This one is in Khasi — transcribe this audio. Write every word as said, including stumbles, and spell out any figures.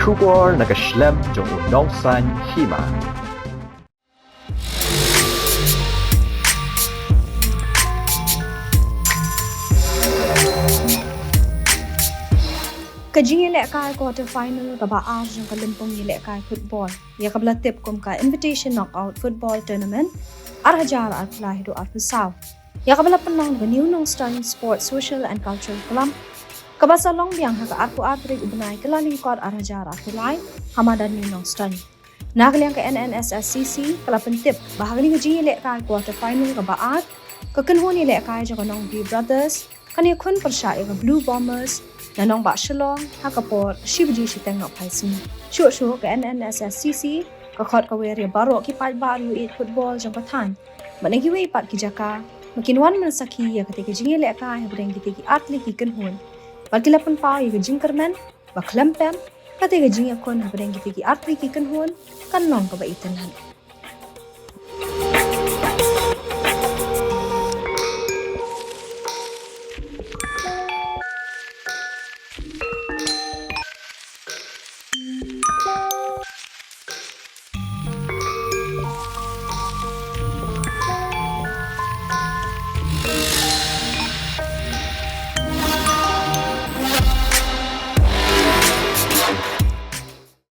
Khubor na ka shlem jong u nongsan hima. Ka jingïalehkai quarter final kaba ar jong ka lympung ïalehkai football, ïa kaba la tip kum ka Invitation Knockout Football Tournament ar hajar arphew lai haduh arphew saw, ïa kaba la pynlong da ka New Nongstoiñ Sports Social and Cultural Club, kaba sa long biang ha ka arphew ar tarik u bnai Kyllalyngkot ar hajar arphew lai ha madan New Nongstoiñ. Na ka liang ka N N S S C C ka la pyntip ba ha kane ka jingïalehkai quarter final kaba ar, ka kynhun ïalehkai jong ka Nongri Brothers kan ïakhun pyrshah ïa ka Blue Bombers na Nongbah Shillong ha ka por shi baje shiteng nohphai sngi. Shuh shuh ka N N S S C C ka khot ka wer ïa baroh ki paidbah riew ïeit football jong ka thaiñ bad na kiwei pat ki jaka ba kin wan ban sakhi ïa katei ka jingïalehkai hapdeng kitei ki artylli ki kynhun, bad ki la pynpaw ïa ka jingkyrmen ba khlem pep katei ka jingïakhun hapdeng kitei ki artylli ki kynhun kan long kaba itynnad.